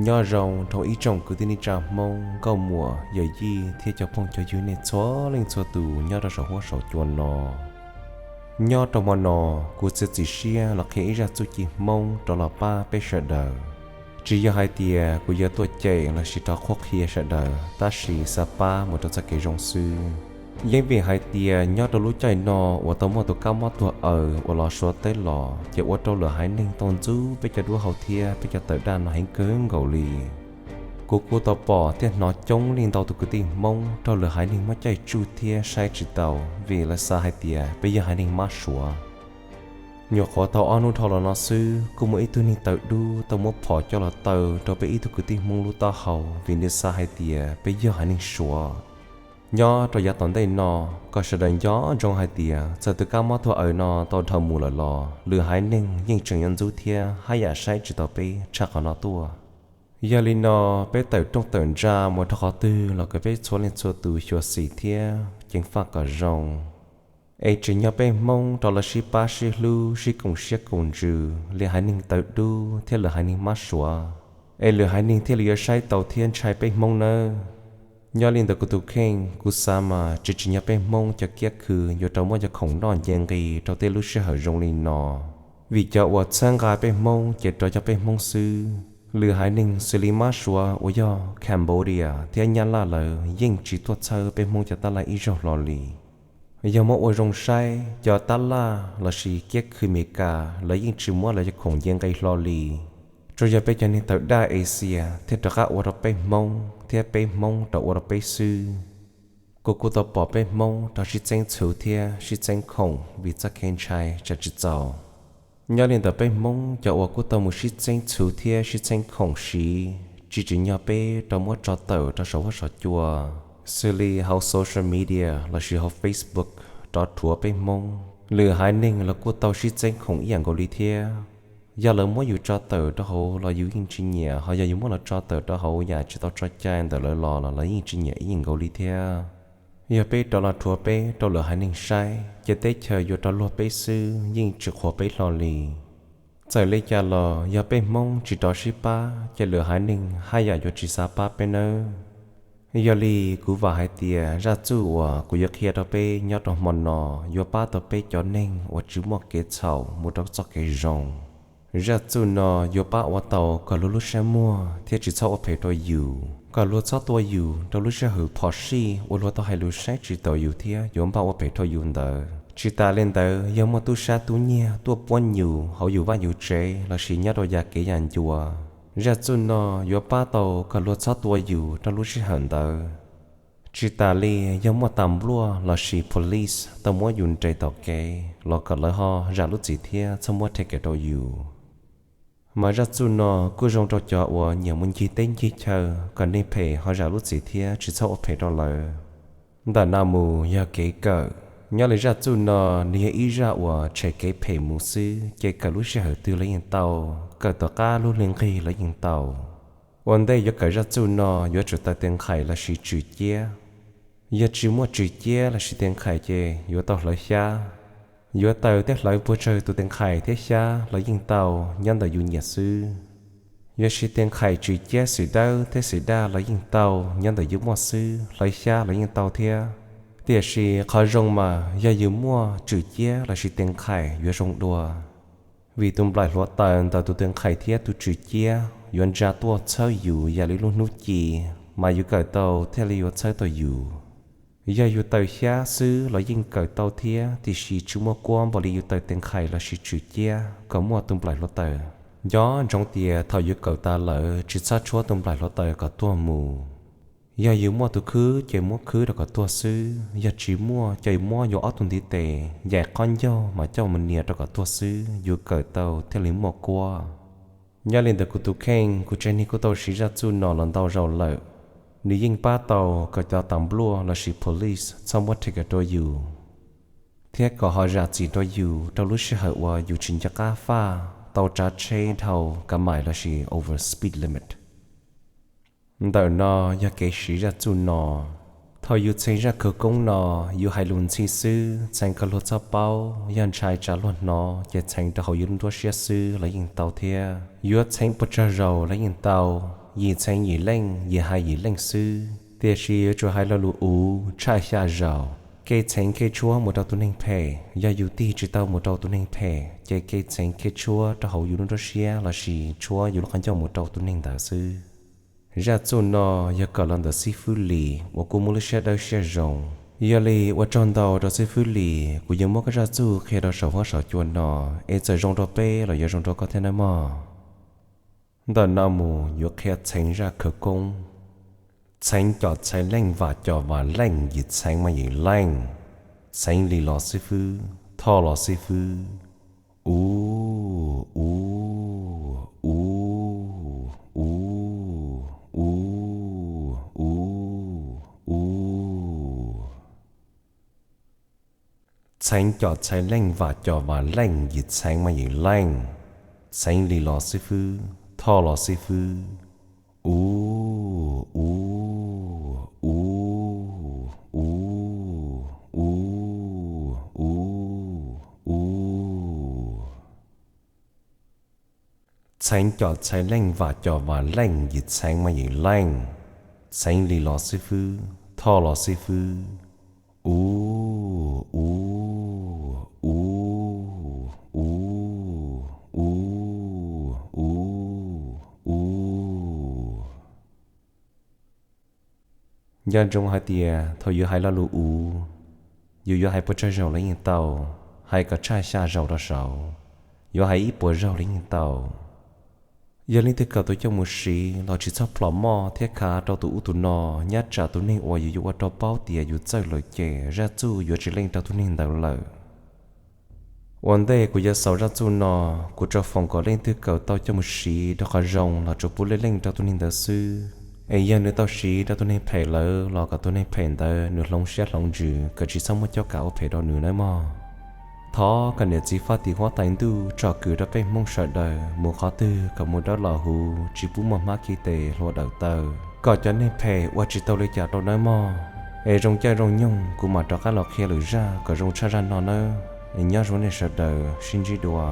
Nyob zoo rau ib tsoom kwv tij neej tsa Hmoob, nkauj muam, yawm yij thiab cov phooj cov ywg nej txhua leej txhua tus nyob rau saum huab saum cua no. Nyob rau hmo no, kuv txiav txim siab los qhia ib zaj txuj ci Hmoob rov los pab peb sawv daws. Tsis yog hais tias kuv yuav tuaj cem lossis rov qhuab qhia sawv daws, tab sis xav pab mus rau txoj kev zoo xwb. Yeej vim hais tias nyob rau lub caij no uas tau muaj tus kab mob tuag aws uas los Suav teb los, ces ua rau lwm haiv neeg tau ntxub peb cov duab hau thiab peb cov tawm daj no heev kawg nkaus li. Kuv kuj tau pom thiab hnov coob leej ntau tus kwv tij Hmoob raug lwm haiv neeg muab caij tsuj thiab saib tsis taus vim lawv xav hais tias peb yog haiv neeg mab suav. Nyuam qhuav tau ob hnub dhau los no xwb, kuj muaj ib tug neeg tawv dub tau muab phom coj los taw rau peb ib tug kwv tij Hmoob lub taub hau vim nws xav hais tias peb yog haiv neeg Suav. Nyob rau yav tom ntej no, kom sawv daws nco ntsoov hais tias txawm tus kab mob tuag aws no tau dhau mus lawm los lwm haiv neeg yeej tseem yuav ntxub thiab haj yam saib tsis taus peb tshaj qhov no tuaj. Yog li no, peb tawm rooj tawm ntsa mus rau qhov twg los kom peb txhua leej txhua tus xyuam xim thiab ceev faj kom zoo. Es tsim nyog peb Hmoob rov los sib pab sib hlub sib koom siab koom ntsws li haiv neeg tawv dub thiab lwm haiv neeg mab suav, es lwm haiv neeg thiaj li yuav saib taus thiab ntshai peb Hmoob nawb. Nyob li ntawm kuv tus kheej, kuv xav mas tsis tsim nyog peb Hmoob cov kiab khw yuav rov muab cov khoom noj nce nqi rau tej lub sij hawm zoo li no, vim cov uas txhawb nqa peb Hmoob ces rov yog peb Hmoob xwb. Lwm haiv neeg xws li mab suav uas yog Cambodia thiab Nyab Laj lawv yeej tsis tuaj txhawb peb Hmoob cov tab laj ib zaug hlo li. Yog muab ua zoo saib, cov tab laj lossis kiab khw Amelikas lawv yeej tsis muab lawv cov khoom nce nqi hlo li. Tsuas yog peb cov neeg tawv daj Asia thiaj rov qab ua rau peb Hmoob thiab peb Hmoob rov ua rau peb xwb. Kuv kuj tau pom peb Hmoob rov sib txeeb txhuv thiab sib txeeb khoom vim txoj kev ntshai tsam tsis txaus. Nyob li ntawm peb Hmoob cov uas kuj tau mus sib txeeb txhuv thiab sib txeeb khoom siv, tsis tsim nyog peb rov muab tso tawm rau saum huab saum cua, xws li hauv social media lossis hauv Facebook rov rhuav peb Hmoob, lwm haiv neeg los kuj tau sib txeeb khoom ib yam nkaus li thiab. Yog lawv muab yus tso tawm rau hauv los yus yeej tsis nyiam, ho yog yus muab lawv tso tawm rau hauv yam tsis tau tso cai ntawm lawv los los lawv yeej tsis nyiam ib yam nkaus li thiab. Yog peb rov los rhuav peb rau lwm haiv neeg saib, ces teb chaws yuav rov luag peb xwb, yeej tsis qhuas peb hlo li. Txawm li cas los yog peb Hmoob tsis rov sib pab, ces lwm haiv neeg haj yam yuav tsis xav pab peb nawb. Yog li, kuv vam hais tias zaj txuj uas kuv yuav qhia rau peb nyob rau hmo no yuav pab tau peb cov neeg uas tsis muaj kev txhaum mus rau txoj kev zoo. Zaj txuj no yuav pab ua tau kom luag lub siab muag thiab tsis txhob ua phem rau yus, kom luag txhob tua yus rau lub sij hawm phom sij uas luag tau hais lus saib tsis taus yus thiab yuav npaj ua phem rau yus ntawd. Tsis tas li ntawd, yog muaj tub sab tub nyiag tuaj puab nyus hauv yus vaj yus tsev lossis nyob rau yam kev yam ncua, zaj txuj no yuav pab tau kom luag txhob tua yus rau lub sij hawm ntawd. Tsis tas li, yog muaj tas npluaj lossis police tau muab yus nres tom kev los kom lawv ho zam lub txim thiab txhob muab rhe kev rau yus. Mas zaj txuj no kuj zoo rau cov uas nyiam mus ncig teb ncig chaw kom neeg phem ho zam lub txim thiab tsis txhob ua phem rau lawv. Ntawm no mus yog kev kawm. Nyob li zaj txuj no, nws yog ib zaj uas tshem kev phem mus xwb, ces kawm lub sij hawm twg los yeej tau, kawm tom qab lub hli nqig los yeej tau. Ua ntej yuav kawm zaj txuj no yuav tsum taws tes nqhaim lossis tswm ciab. Yog tsis muaj tswm ciab lossis tes nqhaim ces yuav tau hlawv xyab. Yuav taws thiab hlawv puas tsawg tus tes nqhaim thiab xyab los yeej tau, nyob ntawm yus nyiam xwb. Yuav siv tes nqhaim tswm ciab xwm dawb thiab xwm daj los yeej tau, nyob ntawm yus muaj xwb, hlawv xyab los yeej tau thiab. Tiam sis qhov zoo mas yog yus muaj tswm ciab lossis tes nqhaim yuav zoo dua, vim tus nplaim hluav taws ntawm tus tes nqhaim thiab tus tswm ciab yuav ntsa tuaj txhawb yus yam li lub hnub ci, mas yus kawm tau thiaj li yuav txhawb tau yus. Yog yus taws xyab xwb los yeej kawm tau thiab, tiam sis tsis muaj kuab npaum li yus taws tes nqhaim lossis tswm ciab kom muaj tus nplaim hluav taws. Nco ntsoov tias thaum yus kawm tas lawm tsis txhob tshuab tus nplaim hluav taws kom tuag mus. Yog yus muaj tus khwb ces muab khwb rau kom tuag xwb, yog tsis muaj ces muab yus ob tug ntiv tes yaim qhov ncauj mas coj mus nias rau kom tuag xwb, yus kawm tau thiaj li muaj kuab. Nyob li ntawm kuv tus kheej, kuv tsev neeg kuj tau siv zaj txuj no los ntau zaus lawm. Nws yeej pab tau kom cov tas npluaj lossis police txhob muab rhe kev rau yus, thiab kom ho zam txim rau yus rau lub sij hawm uas yus tsis nco qab faj, tau tsav tsheb dhau kav mais lossis over speed limit. Ntawm no yog kev siv zaj txuj no. Thaum yus txheev zaj khawv koob no, yus hais lus ntxhi xwb, txheev kom luag txhob paub, yog ntshai tsam luag hnov ces txheev rau hauv yus lub nruab siab xwb los yeej tau thiab. Yuav txheev puas tsawg zaus los yeej tau, Yim txheev yim leej, yim hais yim leej xwb, tiam sis yuav tsum hais lo lus uv tshaj xya zaus. Kev txheev kev tshuab mus rau tus neeg phem, yog yus tig tsis tau mus rau tus neeg phem, ces kev txheev kev tshuab rau hauv yus lub nruab siab lossis tshuab yus lub qhov ncauj mus rau tus neeg ntawd xwb. Zaj txuj no yog kawm los ntawm xib fwb Lis uas kuj muaj lub siab dawb siab zoo. Yog li ua tsaug ntau rau xib fwb Lis, kuv yuav muab koj zaj txuj qhia rau saum huab saum cua no, es txawm zoo rau peb los yuav zoo rau koj thiab nawb mog. Ntawm no mus yuav qhia txheev zaj khawv koob. Txheev com txheev leej, vam com vam leej, yim txheev mas yim leej. Txheev Lis los xib fwb, thoj los xib fwb. Uv, uv, uv, uv, uv, uv, uv. Txheev com txheev leej, vam com vam leej, yim txheev mas yim leej. Txheev Lis los xib fwb, thoj los xib fwb. Uv, uv, uv, uv, uv, uv, uv. Txheev com txheev leej, vam com vam leej, yim txheev mas yim leej. Txheev Lis los xib fwb, thoj los xib fwb. Uv, uv, uv, uv, uv, uv, uv. Nco ntsoov hais tias thaum yus hais lo lus uv, yus yuav hais puas tsawg zaus los yeej tau, hais kom tshaj xya zaus rau saud, yuav hais ib puas zaug los yeej tau. Yog leej twg kawm tau coj mus siv los tsis txhob plhom moj thiab khav rau tus ub tus no, nyob tsam tus neeg uas yus yuav ua rau paub tias yus txawj lawm ces zaj txuj yuav tsis leej rau tus neeg ntawd lawm. Ua ntej kuv yuav xaus zaj txuj no, kuv rau foom kom leej twg kawm tau coj mus siv rau qhov zoo los tsuas pub leej leej rau tus neeg ntawd xwb. Es yog nws tau siv rau tus neeg phem lawm los kom tus neeg phem ntawd nws hloov siab hloov ntsws kom tsis txhob muaj cuab kav ua phem rau nws nawb mog. Thov kom niam txiv Faj Tim Huab Tais Ntuj tsom kwm rau peb Hmoob sawv daws mus qhov twg kom mus dawb los huv, tsis pub muaj hmab kiv tes hlua dawm taw, kom cov neeg phem ua tsis tau li cas rau nawb mog. Es zoo caij zoo nyoog kuv mam rov qab los qhia lwm zaj kom zoo tshaj zaj no nawb. Es nyob zoo nej sawv daws, sib ntsib dua.